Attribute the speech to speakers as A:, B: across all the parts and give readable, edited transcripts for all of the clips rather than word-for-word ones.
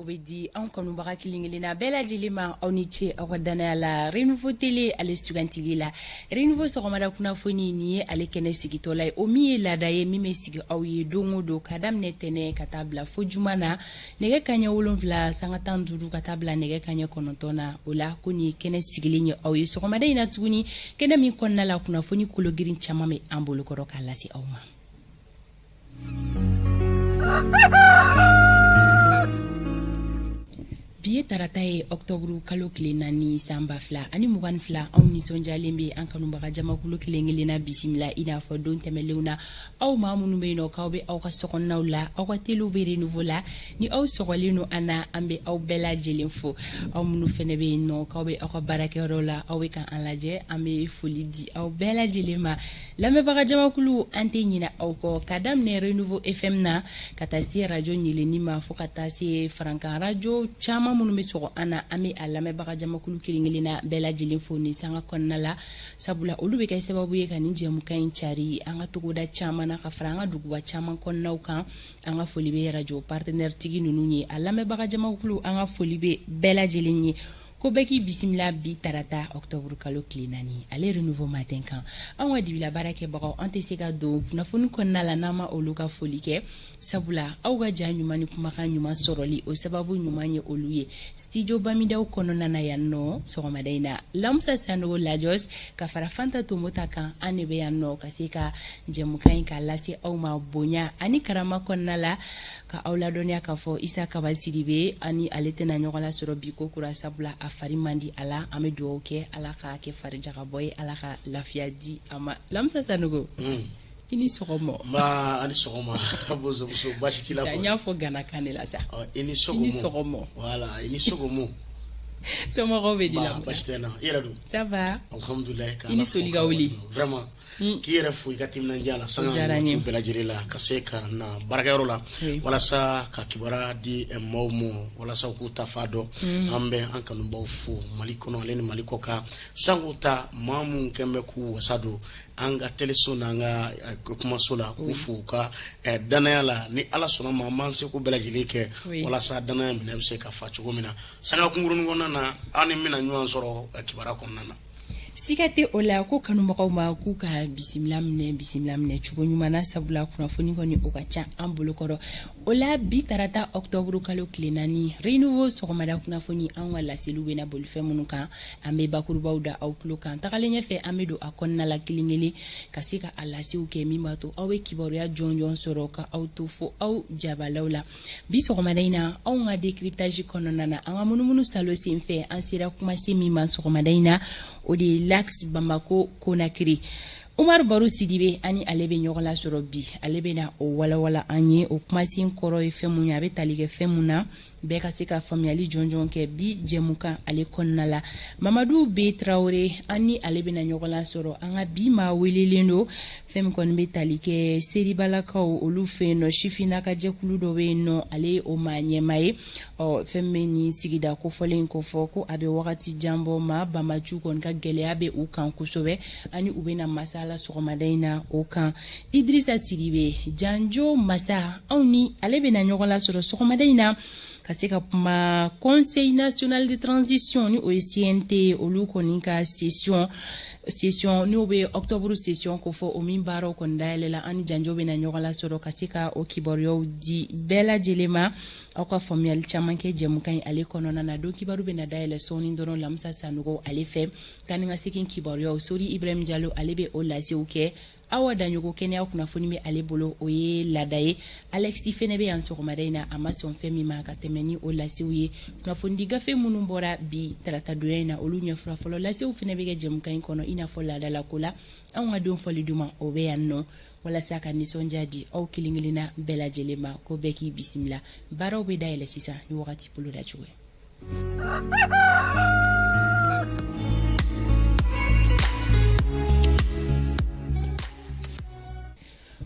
A: o bɛ di anw kanubaga kelen-kelenna bɛɛ lajɛlen ma. Aw ni ce aw ka dannaya la Renouveau Télé ale sugantili la. Renouveau sɔgɔmada kunnafoni nin ye ale kɛnɛ sigitɔla ye, o min ye laada ye min bɛ sigi aw ye don o don ka daminɛ tɛnɛ ka taa bila fo juma na, nɛgɛ kaɲɛ 7:15 ka taa bila nɛgɛ kaɲɛ 9 na. O la ko nin ye kɛnɛ sigilen ye aw ye sɔgɔmada in na tuguni, kɛnɛ min kɔnɔna la kunnafoni kologirin caman bɛ an bolokɔrɔ k'a lase aw ma. Bi ye tarata ye, ɔkutɔburu kalo tile 4, san 2022. Anw nisɔndiyalen bɛ an kanubaga jamakulu kelen kelenna bisimila i n'a fɔ don tɛmɛnlenw na. Aw maa minnu bɛ yen nɔ k'aw bɛ aw ka sokɔnɔnaw la, aw ka telew bɛ Renouveau la, ni aw sɔgɔlen don an na, an bɛ aw bɛɛ lajɛlen fo. Aw minnu fɛnɛ bɛ yen nɔ k'aw bɛ aw ka baarakɛyɔrɔ la, aw bɛ ka an lajɛ, an bɛ foli di aw bɛɛ lajɛlen ma. Lamɛnbaga jamakulu, an tɛ ɲinɛ aw kɔ, ka daminɛ Renouveau FM na ka taa se radio ɲeleni ma, fo ka taa se farankan radio caman minnu bɛ sɔgɔ an na. An bɛ a lamɛnbaga jamakulu kelen kelenna bɛɛ lajɛlen fo nin sanga kɔnɔna la, sabula olu bɛ kɛ sababu ye ka nin jɛmukan in cari an ka togoda caman na, ka fara an ka duguba caman kɔnɔnaw kan. An ka foli bɛ radio partenaire tigi ninnu ye. A lamɛnbaga jamakulu, an ka foli bɛ bɛɛ lajɛlen ye, ko bɛɛ k'i bisimila bi tarata ɔkutɔburu kalo tile 4 ale Renouveau Matin kan. Anw ka dibila baarakɛbagaw, an tɛ se ka don kunnafoni kɔnɔna la n'an ma olu ka foli kɛ, sabula aw ka ja ɲuman ni kumakan ɲuman sɔrɔli, o sababu ɲuman ye olu ye. Studio Bamidaw kɔnɔna na yan nɔ sɔgɔmada in na, Lamusa Sanogo Lajɔs ka fara Fanta Tomota kan, an de bɛ yan nɔ ka se ka jɛmukan in k'a lase aw ma bonya ani karama kɔnɔna la. Ka aw ladɔnniya k'a fɔ Isa Kaba Sidibe ani ale tɛna ɲɔgɔn lasɔrɔ bi ko kura, sabula a fari man di a la. An bɛ dugawu kɛ Ala k'a kɛ fari jagabɔ ye, Ala ka lafiya di a ma. Lamusa Sanogo, i ni sɔgɔma.
B: Nba, a ni sɔgɔma bozomuso, baasi t'i la?
A: N y'a fɔ ganakan de la sa.
B: I ni sɔgɔma.
A: I ni sɔgɔma.
B: Voilà, i ni sɔgɔma.
A: Somɔgɔw bɛ di Lamusa?
B: Baasi tɛ n na, i yɛrɛ dun?
A: Ça va.
B: Alhamdulilayi.
A: I ni soli ka wuli.
B: Vraiment, k'i yɛrɛ fo i ka timinandiya la sanga waati bɛɛ lajɛlen la, ka se ka na baarakɛyɔrɔ la walasa ka kibaruya di maaw ma, walasa u k'u ta fa dɔn. An bɛ an kanubaw fo Mali kɔnɔ ale ni Mali kɔ kan, sanko ta maa minnu kɛn bɛ k'u wasa don an ka teleso n'an ka kumaso la, k'u fo u ka danaya la. Ni Ala sɔnna ma, an b'an seko bɛɛ lajɛlen kɛ walasa danaya minɛ bɛ se ka fa cogo min na. Sanga kunkurunin kɔnɔna na, an ni bɛna ɲɔgɔn sɔrɔ kibaruya kɔnɔna na.
A: Siga tɛ o la ko kanubagaw ma k'u ka bisimila minɛ, bisimila minɛ cogo ɲuman na, sabula kunnafoni kɔni o ka ca an bolokɔrɔ. O la bi tarata ɔkutɔburu kalo tile 4, Renouveau sɔgɔmada kunnafoni, anw ka laseliw bɛna boli fɛn minnu kan, an bɛ bakurubaw da aw tulo kan. Tagalen ɲɛfɛ, an bɛ don a kɔnɔna la kelen kelen ka se ka a lasew kɛ, min b'a to aw bɛ kibaruya jɔnjɔn sɔrɔ ka aw to fo aw jabalaw la. Bi sɔgɔmada in na, anw ka décryptage kɔnɔna na, an ka munumunu salo sen fɛ, an sera kumasen min ma sɔgɔmada in na, o de ye l'axe Bamako Conakry. Umaru Baro Sidibe, ani ale bɛ ɲɔgɔn lasɔrɔ bi, ale bɛna o walawala an ye, o kumasen kɔrɔ ye fɛn mun ye, a bɛ tali kɛ fɛn mun na, bɛɛ ka se ka faamuyali jɔnjɔn kɛ bi jɛmukan ale kɔnɔna la. Mamadu B Tarawele, an ni ale bɛna ɲɔgɔn lasɔrɔ. An ka bi maa welelen don, fɛn min kɔni bɛ tali kɛ Seribalakaw olu fɛ yen nɔ, sifinnaka jɛkulu dɔ bɛ yen nɔ, ale ye o maa ɲɛmaa ye. Ɔ fɛn min bɛ nin sigida kofɔlen kofɔ, ko a bɛ wagati jan bɔ, maa banbaciw kɔni ka gɛlɛya bɛ u kan kosɛbɛ, ani u bɛna masala sɔgɔmada in na o kan. Idirisa Sidibe Janjo Masa, anw ni ale bɛna ɲɔgɔn lasɔrɔ sɔgɔmada in na ka se ka kuma Conseil national de transition, ni o ye CNT, olu kɔni ka session n'o bɛ octobre session kofɔ, o min baaraw kɔni dayɛlɛla. An ni Janjo bɛna ɲɔgɔn lasɔrɔ ka se ka o kibaruyaw di bɛɛ lajɛlen ma, aw ka faamuyali caman kɛ jɛmukan in ale kɔnɔna na. Don kibaru bɛna dayɛlɛ sɔɔni dɔrɔn Lamisa Sanogo ale fɛ. Taa ni ka segin kibaruyaw, Sori Ibrahim Jalo ale bɛ o lasew kɛ. Awa Daɲogo, kɛnɛya kunnafoni bɛ ale bolo, o ye laada ye. Alexi fɛnɛ bɛ yan sɔgɔmada in na, a ma sɔn fɛn min ma ka tɛmɛ ni o lasew ye. Kunnafonidi gafe minnu bɔra bi taratadonya in na, olu ɲɛfura fɔlɔ lasew fɛnɛ bɛ kɛ jɛmukan in kɔnɔ i n'a fɔ laada la ko la. Anw ka don fɔli duman, o bɛ yan nɔ walasa ka nisɔndiya di aw kelen kelenna bɛɛ lajɛlen ma, ko bɛɛ k'i bisimila. Baaraw bɛ dayɛlɛ sisan ni wagati bolo da cogo ye.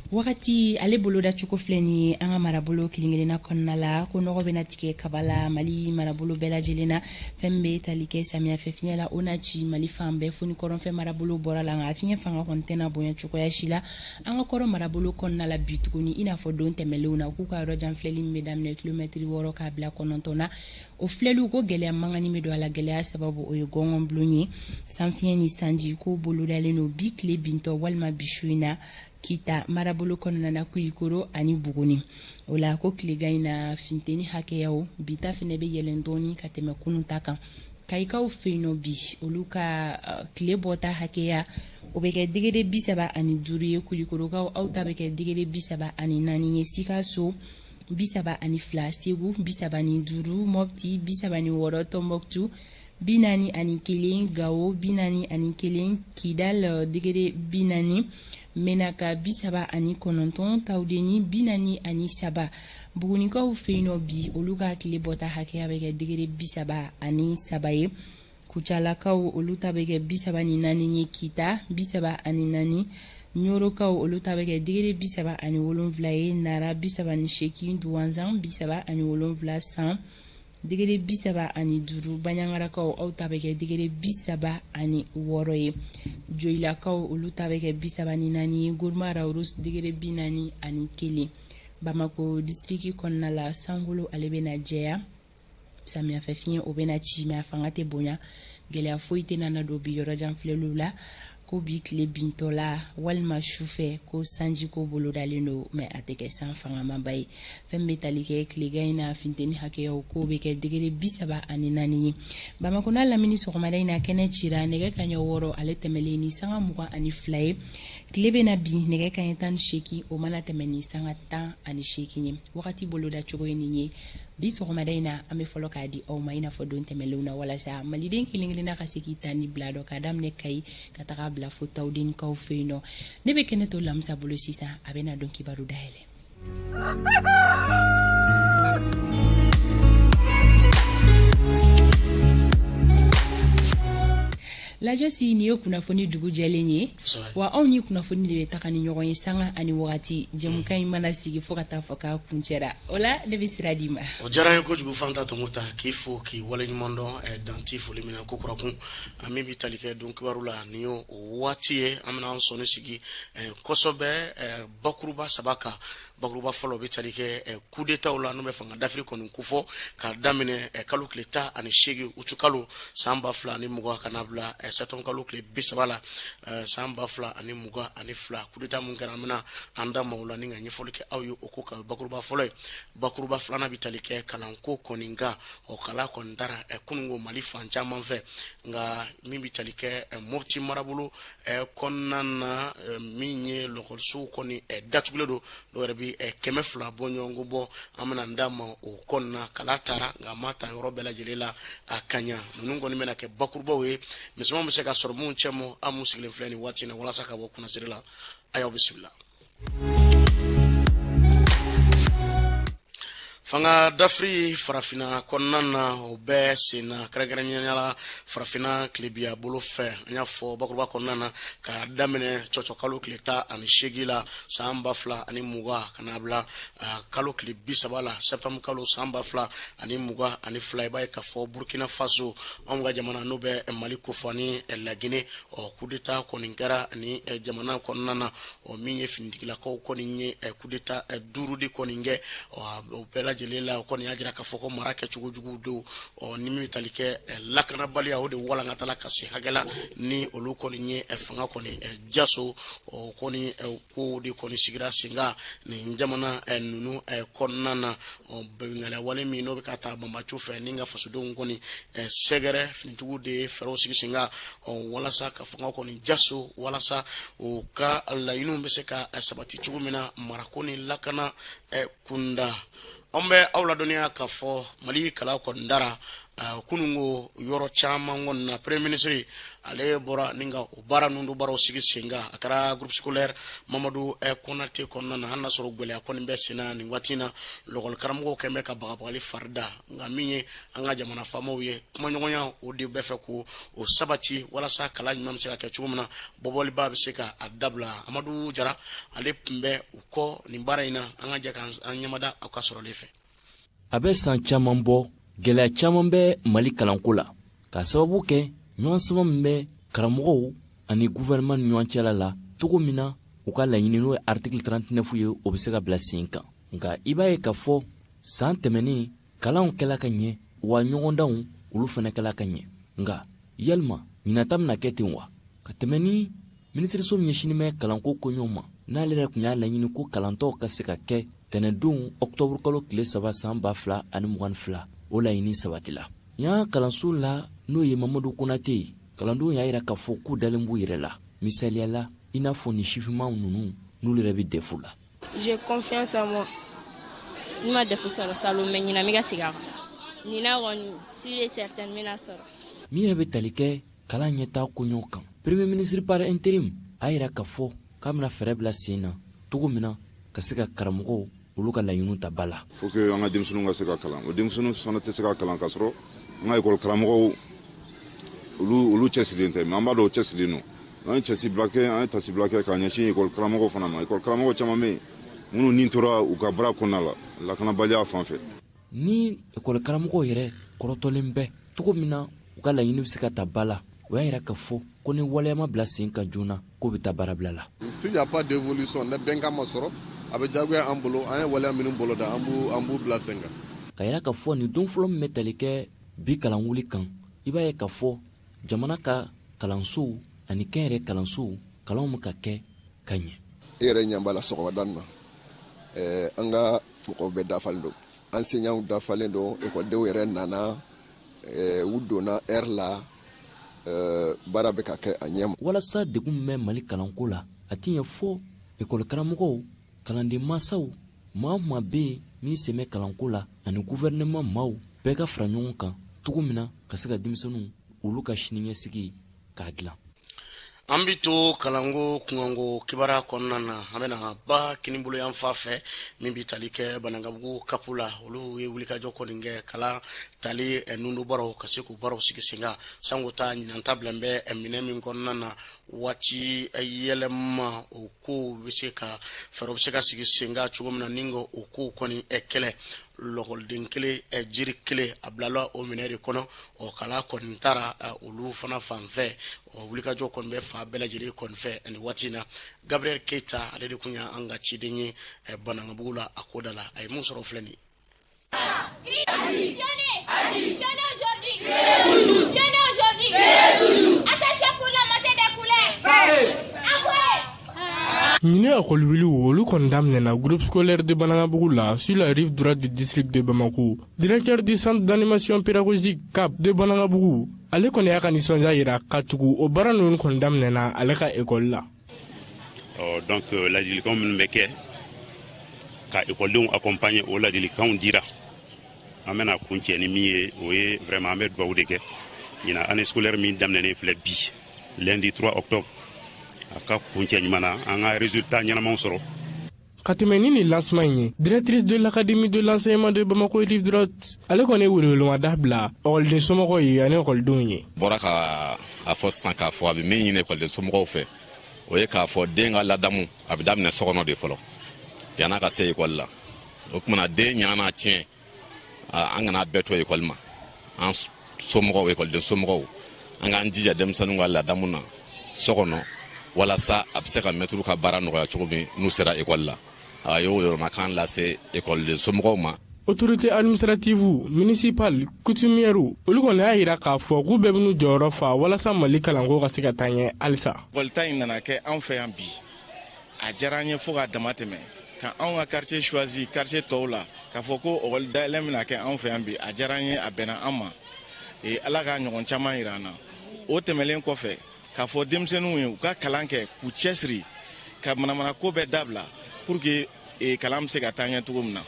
A: Wagati ale bolodacogo filɛ nin ye an ka marabolo kelen-kelenna kɔnɔna la, ko nɔgɔ bɛna tigɛ kaba la Mali marabolo bɛɛ lajɛlen na. Fɛn min bɛ tali kɛ samiyɛfɛ fiɲɛ la, o na ci Mali fan bɛɛ fo ni kɔrɔnfɛ marabolo bɔra la, nka fiɲɛ fanga kɔni tɛna bonya cogoya si la an ka kɔrɔn marabolo kɔnɔna la bi tuguni, i n'a fɔ don tɛmɛnlenw na. K'u ka yɔrɔ jan filɛli min bɛ daminɛ kilomɛtiri 6 k'a bila 9 na, o filɛliw ko gɛlɛya mankanni bɛ don a la. Gɛlɛya sababu, o ye gɔngɔnbulon ye. Sanfiɲɛ ni sanji ko bolodalen don bi tile bintɔ walima bi su in na Kita marabolo kɔnɔna na, Kulikoro ani Buguni. O la ko tilegan in na, funteni hakɛyaw bi ta fɛnɛ bɛ yɛlɛn dɔɔni ka tɛmɛ kunun ta kan. Kayikaw fɛ yen nɔ bi, olu ka tile bɔta hakɛya, o bɛ kɛ degré 35 ye. Kulikorokaw, aw ta bɛ kɛ degré 34 ye. Sikaso, 32, Segu, 35, Mɔpti, 36, Tɔnbɔkutu, 41, Gawo, 41, Kidal, degré 40, Menaka, 39, Tawudeni, 43. Bugunikaw fɛ yen nɔ bi, olu ka tile bɔta hakɛya bɛ kɛ degré 33 ye. Kucalakaw, olu ta bɛ kɛ 34 ye. Kita, 34. Ɲorokaw, olu ta bɛ kɛ degré 37 ye. Nara, 38, Duwanzan, 37, San, degré 35. Baɲangarakaw, aw ta bɛ kɛ degré 36 ye. Joyilakaw, olu ta bɛ kɛ 34 ye. Gourma Rharous, degré 41. Bamako disiriki kɔnɔna la, sankolo ale bɛna jɛya, samiyɛfɛ fiɲɛ o bɛna ci, mais a fanga tɛ bonya. Gɛlɛya foyi tɛna na don bi yɔrɔjan filɛliw la. Ko bi tile bintɔ la walima sufɛ, ko sanjiko bolodalen don, mais a tɛ kɛ san fangamaba ye. Fɛn bɛ tali kɛ tilegan in na, funteni hakɛyaw k'o bɛ kɛ degré 34 ye. Bamakɔ n'a lamini, sɔgɔmada in na kɛnɛ cira nɛgɛ kaɲɛ 6 ale tɛmɛlen ni sanga 22 ye. Tile bɛna bin nɛgɛ kaɲɛ 18, o mana tɛmɛ ni sanga 18 ye. Wagati boloda cogo ye nin ye. Bi sɔgɔmada in na, an bɛ fɔlɔ k'a di aw ma i n'a fɔ don tɛmɛnlenw na, walasa maliden kelen kelenna ka se k'i ta ni bila dɔn, k'a daminɛ Kayi ka taga bila fo Tawudenikaw fɛ yen nɔ. Ne bɛ kɛnɛ to Lamisa bolo sisan, a bɛna don kibaru dayɛlɛ. Lajɔsi, nin ye kunnafoni dugu jɛlen ye wa. Anw ni kunnafoni de bɛ taga ni ɲɔgɔn ye sanga ani wagati, jɛmukan in mana sigi fo ka taa fɔ k'a kuncɛra. O la ne bɛ sira d'i ma.
B: O diyara n ye kojugu, Fanta Tɔnkuta, k'i fo k'i waleɲuman dɔn. Dan tɛ foli min na ko kurakun an min bɛ tali kɛ don kibaru la, nin y'o waati ye. An bɛna an sɔnni sigi kosɛbɛ bakuruba saba kan. Bakuruba fɔlɔ bɛ tali kɛ coup d'état la, n'o bɛ fanga dafiri kɔni kofɔ, k'a daminɛ kalo tile 18 utu kalo san 2020 ka n'a bila septembre kalo tile 30 la san 2022. Coup d'état mun kɛra, an bɛna an da maaw la ni ka ɲɛfɔli kɛ aw ye o ko kan. Bakuruba fɔlɔ ye. Bakuruba filanan bɛ tali kɛ kalanko kɔni kan. Ɔ, kalan kɔni taara kununko Mali fan caman fɛ, nka min bɛ tali kɛ Mopti marabolo kɔnɔna na, min ye lɔkɔlisow kɔni datugulen don, dɔw yɛrɛ bɛ 200 bɔ ɲɔgɔnko bɔ. An bɛna an da ma o kɔnɔna. Kalan taara, nka a ma ta yɔrɔ bɛɛ lajɛlen la a ka ɲa. Ninnu kɔni bɛna kɛ bakurubaw ye, misɛnmanw bɛ se ka sɔrɔ minnu cɛ mɔ. An mun sigilen filɛ nin waati in na walasa ka bɔ kunnasiri la, a y'aw bisimila. Fanga dafiri Farafinna kɔnɔna na, o bɛɛ sen na, kɛrɛnkɛrɛnnenya la Farafinna tilebiya bolo fɛ. An y'a fɔ bakuruba kɔnɔna na, k'a daminɛ cɔcɔ kalo tile 18 la san 2020 ka n'a bila kalo tile 30 la septembre kalo san 2022, i b'a ye k'a fɔ Burkina Faso, anw ka jamana n'o bɛ Mali kofɔ, ani Laginɛ, ɔ, coup d'état kɔni kɛra ni jamana kɔnɔna na. Ɔ, min ye finitigilakaw kɔni ye coup d'état duuru de kɔni kɛ. Ɔ, o bɛɛ lajɛlen la, o kɔni y'a jira k'a fɔ ko mara kɛcogo jugu don. Ɔ, ni min bɛ tali kɛ lakanabaliya, o de walankatala ka se hakɛ la ni olu kɔni ye fanga kɔni jaso. O kɔni ko de kɔni sigira sen kan nin jamana ninnu kɔnɔna na. Binkanni wale min n'o bɛ ka taa banbaciw fɛ ni ka fasodenw kɔni sɛgɛrɛ, finitigiw de ye fɛɛrɛw sigi sen kan walasa ka fanga kɔni jaso, walasa u ka laɲiniw bɛ se ka sabati cogo min na marako ni lakana kunda. An bɛ aw ladɔnniya k'a fɔ Mali kalan kɔni dara. Kununko yɔrɔ caman kɔni na, premier ministre ale bɔra ni ka o baara ninnu baaraw sigi sen kan. A kɛra groupe scolaire Mamadu Konate kɔnɔna na, hali n'a sɔrɔ gɛlɛya kɔni bɛ sen na nin waati in na, lɔkɔli karamɔgɔw kɛn bɛ ka bagabagali fari da. Nka min ye an ka jamana faamaw ye, kumaɲɔgɔnya o de bɛ fɛ k'o o sabati walasa kalan ɲuman bɛ se ka kɛ cogo min na, bɔbɔliba bɛ se ka a dabila. Amadu Jara, ale tun bɛ u kɔ nin baara in na. An ka jɛ k'an ɲɛmada aw ka sɔrɔlen fɛ.
C: A bɛ san caman bɔ, gɛlɛya caman bɛ Mali kalanko la, k'a sababu kɛ ɲɔgɔn sama min bɛ karamɔgɔw ani gouvernement ni ɲɔgɔn cɛla la, cogo min na u ka laɲini, n'o ye article 39 ye, o bɛ se ka bila sen kan. Nka i b'a ye k'a fɔ san tɛmɛnen, kalanw kɛla ka ɲɛ wa, ɲɔgɔndanw olu fana kɛla ka ɲɛ. Nka yalima ɲinata bɛna kɛ ten wa? Ka tɛmɛ ni minisiriso min ɲɛsinnen bɛ kalanko koɲɛw ma, n'ale yɛrɛ tun y'a laɲini ko kalantɔw ka se ka kɛ tɛnɛdon ɔktɔburu kalo tile 3 san 2022, o laɲini sabatila. Yan kalanso la, n'o ye Mamadu Konate ye, kalandenw y'a yira k'a fɔ k'u dalen b'u yɛrɛ la. Misaliya la, i n'a fɔ nin sifinmaw ninnu, n'olu yɛrɛ bɛ DEF la.
D: J'ai confiance en moi.
E: N ma DEF sɔrɔ salon, mais ɲinan n bɛ ka segin a kan. Ɲinan kɔni, sûr et certain, n bɛna sɔrɔ.
C: Min yɛrɛ bɛ tali kɛ kalan ɲɛtaa koɲɛw kan, premier ministre par intérim a yira k'a fɔ k'a bɛna fɛɛrɛ bila sen na cogo min na ka se ka karamɔgɔw olu ka laɲiniw ta ba la.
F: Faut que an ka denmisɛnninw ka se ka kalan. O denmisɛnninw fana tɛ se ka kalan ka sɔrɔ an ka ekɔli karamɔgɔw olu cɛsirilen tɛ. Mais an b'a dɔn o cɛsirilen don. An ye cɛsiribila kɛ, an ye tasibila kɛ k'a ɲɛsin ekɔli karamɔgɔw fana ma. Ekɔli karamɔgɔ caman bɛ yen minnu ni tora u ka baara kɔnɔna la lakanabaliya fan fɛ.
C: Ni ekɔli karamɔgɔw yɛrɛ kɔrɔtɔlen bɛ cogo min na u ka laɲini bɛ se ka ta ba la, o y'a yira k'a fɔ ko ni waleya ma bila sen kan joona, k'o bɛ taa baarabila la.
G: S'il n'y a pas d'évolution, ne bɛnkan ma sɔrɔ, a bɛ diyagoya an bolo, an ye waleya minnu boloda, an b'u bila sen kan.
C: Ka yira k'a fɔ nin don fɔlɔ min bɛ tali kɛ bi kalan wuli kan, i b'a ye k'a fɔ jamana ka kalansow ani kɛnyɛrɛ kalansow, kalanw bɛ ka kɛ ka ɲɛ.
G: E yɛrɛ ɲɛ b'a la, sɔgɔmada nin na, an ka mɔgɔw bɛɛ dafalen don, enseignants dafalen don, ekɔlidenw yɛrɛ nana, u donna heure la, baara bɛ ka kɛ a ɲɛ ma.
C: Walasa degun min bɛ Mali kalanko la, a ti ɲɛ fɔ ekɔli karamɔgɔw, kalanden masaw, maa o maa bɛ yen min sen bɛ kalanko la, ani gouvernement maaw bɛɛ ka fara ɲɔgɔn kan cogo min na ka se ka denmisɛnninw olu ka siniɲɛsigi k'a dilan.
B: An bi to kalanko kunkanko kibaruya kɔnɔna na. An bɛna ba kinibolo yan fan fɛ, min bi tali kɛ Banankabugu CAP la. Olu ye wulikajɔ kɔni kɛ kalan tali nundu baaraw ka se k'u baaraw sigi sen kan, sanko ta ɲinan ta bila bɛ minɛ min kɔnɔna na, waati yɛlɛma o kow bɛ se ka fɛɛrɛw bɛ se ka sigi sen kan cogo min na ni ka o kow kɔni kɛlɛ. Lɔkɔliden kelen, jiri kelen, a bilala o minɛ de kɔnɔ. Ɔ kala kɔni taara olu fana fan fɛ. Ɔ wulikajɔ kɔni bɛ fa bɛɛ lajɛlen kɔni fɛ nin waati in na. Gabriel Keita, ale de tun y'an ka ciden ye Banankabugu la, a ko da la, a ye mun sɔrɔ filɛ nin ye.
H: Aujourd'hui, aujourd'hui, attention pour la montée des couleurs.
I: Ɲinɛ ekɔliwuliw olu kɔni daminɛna groupe scolaire de Banankabugu la, sur la rive droite du district de Bamako. Directeur du centre d'animation pédagogique CAP de Banankabugu, ale kɔni y'a ka nisɔndiya yira ka tugu o baara ninnu kɔni daminɛna ale ka ekɔli la.
J: Ɔ donc ladilikanw minnu bɛ kɛ ka ekɔlidenw accompagner, o ladilikanw dira. An bɛna kun cɛ ni min ye, o ye vraiment an bɛ dugawu de kɛ ɲinan année scolaire min daminɛnen filɛ bi lundi 3 octobre, a ka kuncɛ ɲuman na, an ka résultat ɲɛnamaw sɔrɔ.
I: Ka tɛmɛ ni nin lancement in ye, directrice de l'académie de l'enseignement de Bamako rive droite, ale kɔni ye welewelemada bila ekɔliden somɔgɔw ye ani ekɔlidenw ye.
K: Bɔra ka a fɔ sisan k'a fɔ a bɛ min ɲini ekɔliden somɔgɔw fɛ, o ye k'a fɔ den ka ladamu a bɛ daminɛ so kɔnɔ de fɔlɔ yann'a ka se ekɔli la. O kumana den ɲa n'a tiɲɛ, an kana bɛɛ to ekɔli ma. An somɔgɔw, ekɔliden somɔgɔw, an k'an jija denmisɛnninw ka ladamu na so kɔnɔ, walasa a bɛ se ka mɛtiriw ka baara nɔgɔya cogo min n'u sera ekɔli la. A y'o yɔrɔmakan lase ekɔliden somɔgɔw ma.
I: Autorité administrative municipale, coutumière, olu kɔni y'a yira k'a fɔ k'u bɛɛ b'u jɔyɔrɔ fa walasa Mali kalanko ka se ka taa ɲɛ halisa.
L: Ekɔlita in nana kɛ anw fɛ yan bi, a diyara an ye fo k'a dama tɛmɛ. Ka anw ka quartier choisi quartier tɔw la, k'a fɔ ko ekɔli dayɛlɛ bɛna kɛ anw fɛ yan bi, a diyara an ye, a bɛnna an ma. Ala k'a ɲɔgɔn caman yira an na. O tɛmɛlen kɔfɛ, k'a fɔ denmisɛnninw ye u ka kalan kɛ, k'u cɛsiri, ka manamana ko bɛɛ dabila pour que kalan bɛ se ka taa ɲɛ cogo min na.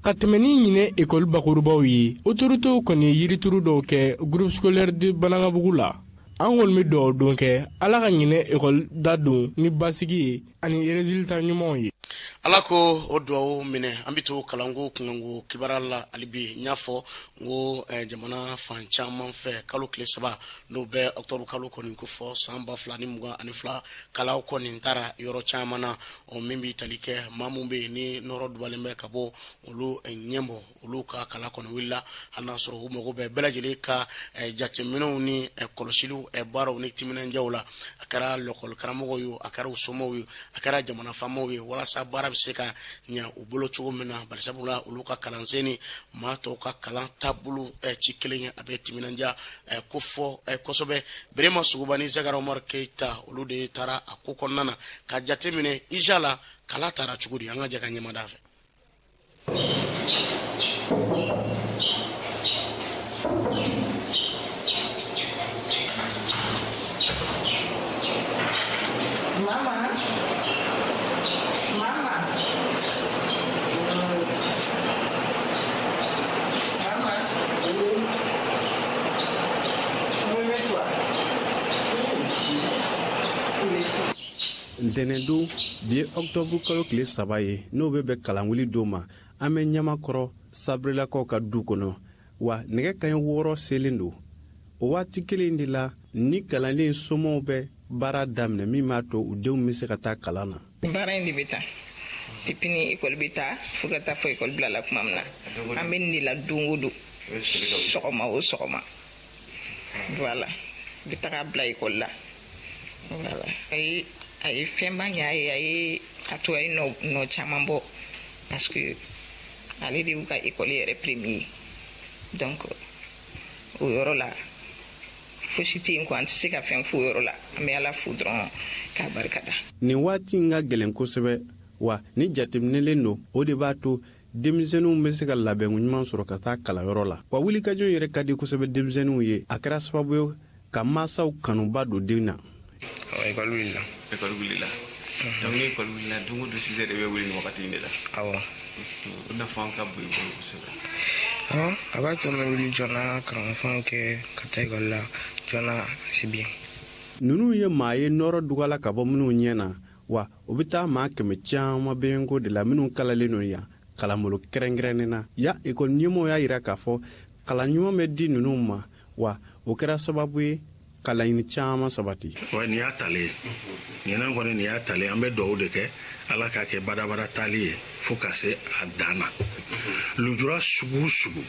I: Ka tɛmɛ ni ɲinɛ ekɔli bakurubaw ye, autoritéw kɔni ye yirituru dɔw kɛ groupe scolaire de Banankabugu la. An kɔni bɛ dugawu don kɛ Ala ka ɲinɛ ekɔli da don ni basigi ye ani résultat ɲumanw ye.
B: Ala ko o dugawu minɛ. An bɛ to kalanko kunkanko kibaruya la hali bi. N y'a fɔ n ko jamana fan caman fɛ, kalo tile 3, n'o bɛ octobre kalo kɔni ko fɔ san 2022, kalaw kɔni taara yɔrɔ caman na. O min bɛ tali kɛ maa min bɛ yen ni nɔrɔ dubalen bɛ ka bɔ olu ɲɛbɔ, olu ka kala kɔni wulila, hali n'a sɔrɔ u mago bɛ bɛɛ lajɛlen ka jateminɛw ni kɔlɔsiliw baaraw ni timinandiyaw la. A kɛra lɔkɔli karamɔgɔw ye, a kɛra u somɔgɔw ye, a kɛra jamana faamaw ye, walasa baara bɛ se ka ɲɛ u bolo cogo min na. Barisabula olu ka kalansen ni maa tɔw ka kalan taabolo ci kelen ye, a bɛ timinandiya ko fɔ kosɛbɛ. Birema Sogoba ni Zagara Umaru Keyita, olu de taara a ko kɔnɔna na ka jateminɛ IJA la kala taara cogo di. An ka jɛ ka ɲɛmada fɛ.
M: Mama, mama, mama, remets-toi.
N: Ntɛnɛndon, bi ye ɔkutɔburu kalo tile 3 ye, n'o bɛ bɛn kalanwuli don ma. An bɛ Ɲamakɔrɔ Sabrelakaw ka du kɔnɔ wa nɛgɛ kanɲɛ 6 selen don. O waati kelen de la ni kalanden somɔgɔw bɛ baara daminɛ min b'a to u denw bɛ se ka taa kalan na.
M: Baara in de bɛ taa depuis ni ekɔli bɛ taa fo ka taa fɔ ekɔli bilala tuma min na, an bɛ nin de la don o don, sɔgɔma o sɔgɔma. Voilà, n bɛ taga bila ekɔli la. Voilà, a ye fɛnba ɲɛ a ye, a ye a to a ye nɔ caman bɔ parce que ale de y'u ka ekɔli yɛrɛ premier ye. Donc o yɔrɔ la fosi tɛ yen quoi, an tɛ se ka fɛn f'o yɔrɔ la, an bɛ Ala fo dɔrɔn k'a barika da.
N: Nin waati in ka gɛlɛn kosɛbɛ wa ni jateminɛlen don, o de b'a to denmisɛnninw bɛ se ka labɛnko ɲuman sɔrɔ ka taa kalanyɔrɔ la. Wa wulikajɔ yɛrɛ ka di kosɛbɛ denmisɛnninw ye, a kɛra sababu ye ka mansaw kanuba don den na.
O: Ekɔli wulila. Ekɔli wulila. Donc ni ekɔli wulila, don o don 6 heures de bɛ wuli nin wagati in de la.
M: Awɔ.
O: O nafa ka bon i bolo kosɛbɛ.
M: Awɔ, a b'a to n bɛ wuli joona ka n ka fɛnw kɛ ka taa ekɔli la joona, c'est bien.
N: Ninnu ye maa ye nɔrɔ dugala ka bɔ minnu ɲɛ na, wa u bɛ taa maa 100 caman bɛnko de la minnu kalalen don yan kalanbolo kɛrɛnkɛrɛnnen na. Ya ekɔli ɲɛmɔgɔ y'a jira k'a fɔ kalan ɲuman bɛ di ninnu ma, wa o kɛra sababu ye ka laɲini caman sabati.
P: Wa nin y'a talen ye, ɲinan kɔni nin y'a talen, an bɛ dugawu de kɛ Ala k'a kɛ badabada taali ye fo ka se a dan na. Lujura sugu o sugu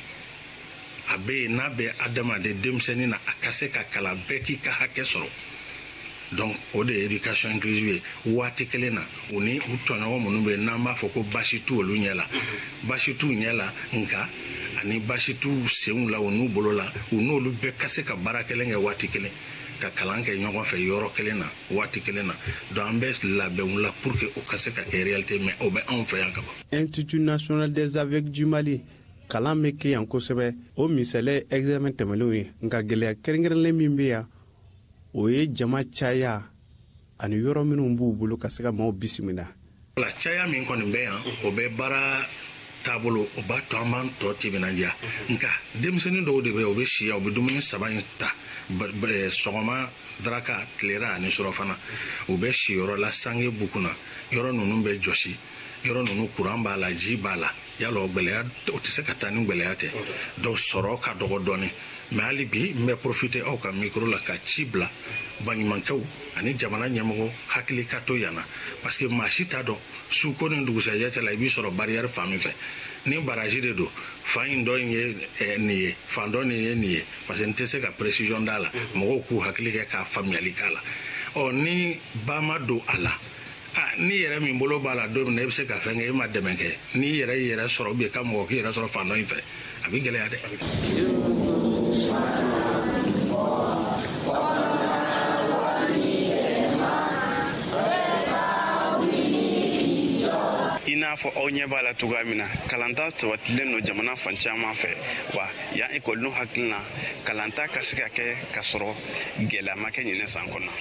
P: a bɛ yen, n'a bɛ adamaden denmisɛnnin na, a ka se ka kalan, bɛɛ k'i ka hakɛ sɔrɔ. Donc o de ye éducation inclusive ye. Waati kelen na, u ni u tɔɲɔgɔn minnu bɛ yen, n'an b'a fɔ ko baasi t'u olu ɲɛ la, baasi t'u ɲɛ la, nka ani baasi t'u senw la, u n'u bolo la, u n'olu bɛɛ ka se ka baara kelen kɛ waati kelen, ka kalan kɛ ɲɔgɔn fɛ yɔrɔ kelen na waati kelen na. Donc an bɛ labɛnw la pour que o ka se ka kɛ réalité, mais o bɛ anw fɛ yan ka ban.
N: Institut national des aveugles du Mali, kalan bɛ kɛ yan kosɛbɛ. O misaliya ye examen tɛmɛnlenw ye, nka gɛlɛya kɛrɛnkɛrɛnlen min bɛ yan, o ye jama caya ani yɔrɔ minnu b'u bolo ka se ka maaw bisimila.
P: La caya min kɔni bɛ yan, o bɛ baara taabolo, o b'a to an b'an tɔ timinandiya. Nka denmisɛnnin dɔw de bɛ yen, o bɛ si yan, u bɛ dumuni 3 in ta, sɔgɔma daraka, tilera ani surɔfana. U bɛ si yɔrɔ la, sange b'u kunna, yɔrɔ ninnu bɛ jɔsi, yɔrɔ ninnu kuran b'a la, ji b'a la. Yala o gɛlɛya, o tɛ se ka taa ni gɛlɛya tɛ. Donc sɔrɔ ka dɔgɔ dɔɔnin. Mais hali bi n bɛ profiter aw ka micro la ka ci bila baɲumankɛw ani jamana ɲɛmɔgɔ hakili ka to yan na, parce que maa si t'a dɔn su ko ni dugusajɛ cɛ la i b'i sɔrɔ barrière fan min fɛ. Ni barrage de don, fan in dɔ in ye nin ye, fan dɔ nin ye nin ye, parce que n tɛ se ka précision d'a la, mɔgɔw k'u hakili kɛ k'a faamuyali k'a la. Ɔ ni ba ma don a la, n'i yɛrɛ min bolo b'a la don min na, e bɛ se ka fɛn kɛ, e ma dɛmɛ kɛ, n'i yɛrɛ y'i yɛrɛ sɔrɔ ou bien ka mɔgɔ k'i yɛrɛ sɔrɔ fan dɔ in fɛ, a bɛ gɛlɛya dɛ.
O: I n'a fɔ aw ɲɛ b'a la cogoya min na, kalanta sabatilen don jamana fan caman fɛ, wa yan ekɔlidenw hakili la kalanta ka se ka kɛ ka sɔrɔ gɛlɛya ma kɛ ɲinɛ san kɔnɔ.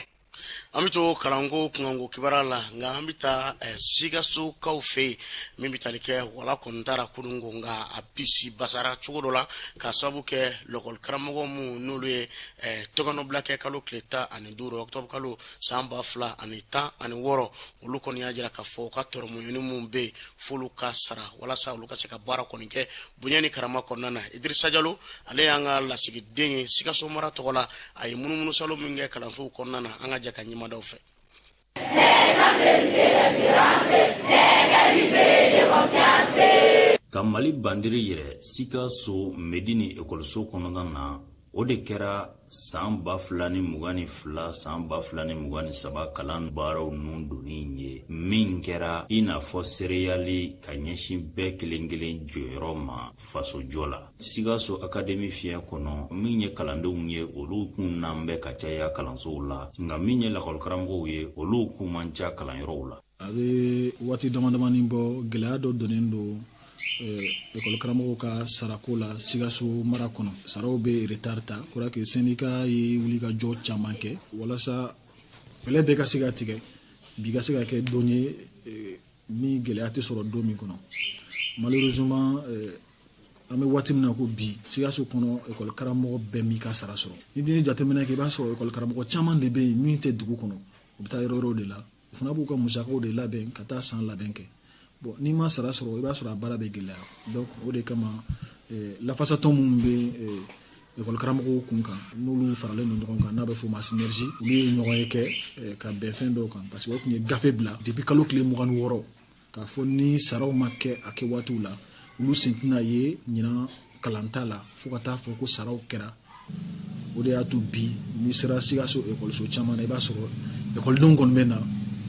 B: An bɛ to kalanko kunkanko kibaruya la, nka an bɛ taa Sikasokaw fɛ yen min bɛ tali kɛ wala kɔni taara kununko, nka a bisi basara cogo dɔ la ka sababu kɛ lɔkɔli karamɔgɔ minnu n'olu ye tɛgɛnɔbila kɛ kalo tile 15, octobre kalo san 2016, olu kɔni y'a jira k'a fɔ u ka tɔrɔmuɲuni minnu bɛ yen, f'olu ka sara walasa olu ka se ka baara kɔni kɛ bonya ni karama kɔnɔna na. Idirisa Jalo, ale y'an ka lasigiden ye Sikaso mara tɔgɔ la, a ye munumunusalo min kɛ kalansow kɔnɔna na, an ka jɛ ka ɲɛmadaw fɛ.
Q: Ka Mali bandiri yɛrɛ Sikaso Medini ekɔliso kɔnɔna na, o de kɛra san 2022, san 2023 kalan baaraw nun donni ye, min kɛra i n'a fɔ seereyali ka ɲɛsin bɛɛ kelen kelen jɔyɔrɔ ma fasojɔ la. Sikaso akademi fiɲɛ kɔnɔ, min ye kalandenw ye, olu kun nan bɛ ka caya kalansow la, nka min ye lakɔlikaramɔgɔw ye, olu kun man ca kalanyɔrɔw la.
R: A bɛ waati dama damani bɔ, gɛlɛya dɔ donnen don ekɔli karamɔgɔw ka sarako la Sikaso mara kɔnɔ. Saraw bɛ retard ta. Kura que syndicat ye wulikajɔ caman kɛ walasa fɛlɛ bɛɛ ka se ka tigɛ, bi ka se ka kɛ don ye ni gɛlɛya tɛ sɔrɔ don min kɔnɔ. Malheureusement, an bɛ waati min na ko bi, Sikaso kɔnɔ ekɔli karamɔgɔ bɛɛ m'i ka sara sɔrɔ. Ni den ye jateminɛ kɛ, i b'a sɔrɔ ekɔli karamɔgɔ caman de bɛ yen min tɛ dugu kɔnɔ, u bɛ taa yɔrɔ wɛrɛw de la. U fana b'u ka musakaw de labɛn ka taa san labɛn kɛ. Bon, n'i ma sara sɔrɔ, i b'a sɔrɔ a baara bɛ gɛlɛya. Donc o de kama, lafasatɔn minnu bɛ ekɔli karamɔgɔw kun kan, n'olu faralen don ɲɔgɔn kan, n'a bɛ f'o ma synergie, olu ye ɲɔgɔn ye kɛ ka bɛn fɛn dɔw kan, parce que o tun ye gafe bila depuis kalo tile 26 k'a fɔ ni saraw ma kɛ a kɛ waatiw la, olu sen tɛna ye ɲinan kalanta la fo ka taa fɔ ko saraw kɛra. O de y'a to bi, n'i sera Sikaso ekɔliso caman na, i b'a sɔrɔ ekɔlidenw kɔni bɛ na,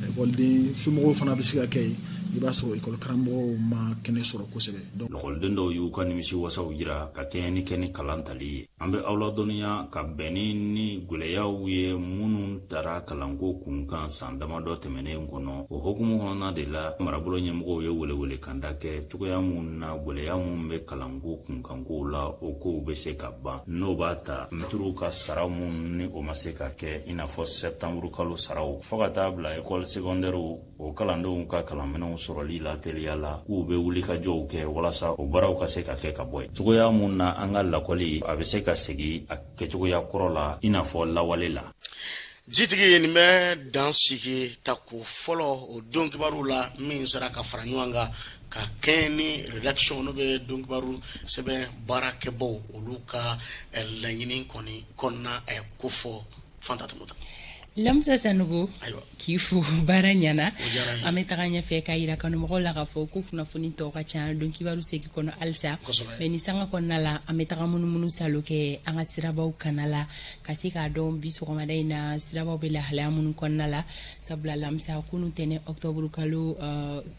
R: ekɔliden somɔgɔw fana bɛ se ka kɛ yen, i b'a sɔrɔ ekɔli karamɔgɔw ma kɛnɛ sɔrɔ kosɛbɛ.
Q: Lakɔliden dɔw y'u ka nimisiwasaw jira ka kɛɲɛ ni kɛ ni kalan tali ye. An bɛ aw ladɔnniya ka bɛn ni gwɛlɛyaw ye minnu tara kalanko kunkan san damadɔ tɛmɛnen kɔnɔ. O hukumu kɔnɔna de la, marabolo ɲɛmɔgɔw ye welewelekanda kɛ cogoya mun na gwɛlɛya minnu bɛ kalanko kunkankow la, o kow bɛ se ka ban, n'o b'a ta mɛtiriw ka sara minnu ni o ma se ka kɛ, i n'a fɔ sɛptanburu kalo saraw, fo ka taa bila ekɔli segɔndɛriw o kalandenw ka kalanminɛnw sɔrɔli la teliya la, k'u bɛ wulikajɔw kɛ walasa o baaraw ka se ka kɛ ka bɔ yen cogoya mun na an ka lakɔli a bɛ se ka segin a kɛcogoya kɔrɔ la, i n'a fɔ lawale la.
B: Jitigi ye nin bɛ dan sigi tako fɔlɔ o don kibaru la min sera ka fara ɲɔgɔn kan ka kɛɲɛ ni rédaction, n'o bɛ don kibaru sɛbɛn baarakɛbaw olu ka laɲini kɔni kɔnɔna kofɔ. Fanta Tumuta.
A: Lamusa Sanogo, k'i fo, baara ɲana. An bɛ taga ɲɛfɛ k'a yira kanumɔgɔw la k'a fɔ ko kunnafoni tɔw ka ca don kibaru segi kɔnɔ halisa, mais ni sanga kɔnɔna la, an bɛ taga munumunu salo kɛ an ka sirabaw kana la ka se k'a dɔn bi sɔgɔmada in na sirabaw bɛ lahalaya minnu kɔnɔna la. Sabula lamisa kunu tɛnɛ octobre kalo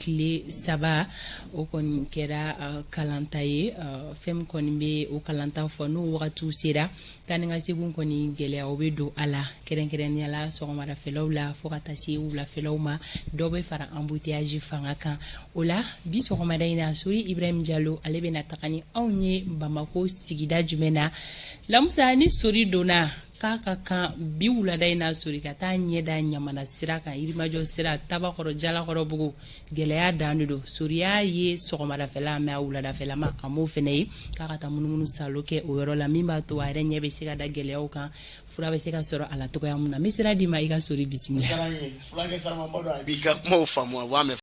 A: tile 3, o kɔni kɛra kalanta ye. Fɛn min kɔni bɛ o kalanta fɔ, n'o wagatiw sera, taa ni ka segun kɔni gɛlɛyaw bɛ don a la, kɛrɛnkɛrɛnnenya la sɔgɔmadafɛlaw la fo ka taa se wulafɛlaw ma, dɔ bɛ fara embouteillage fanga kan. O la bi sɔgɔmada in na, Sori Ibrahim Jalo, ale bɛna taga ni anw ye Bamako sigida jumɛn na? Lamusa, ni Sori donna k'a ka kan bi wulada in na, Sori ka taa ɲɛda Ɲamana sira kan, Yirimajɔ sira, Tabakɔrɔ, Jalakɔrɔbugu, gɛlɛya dan de don. Sori y'a ye sɔgɔmadafɛla, mais a wuladafɛlama a m'o fɛnɛ ye k'a ka taa munumunu salo kɛ o yɔrɔ la, min b'a to a yɛrɛ ɲɛ bɛ se ka da gɛlɛyaw kan, fura bɛ se ka sɔrɔ a la cogoya mun na. N bɛ sira d'i ma, i ka Sori bisimila.
B: B'i ka kumaw faamu, a b'a mɛn.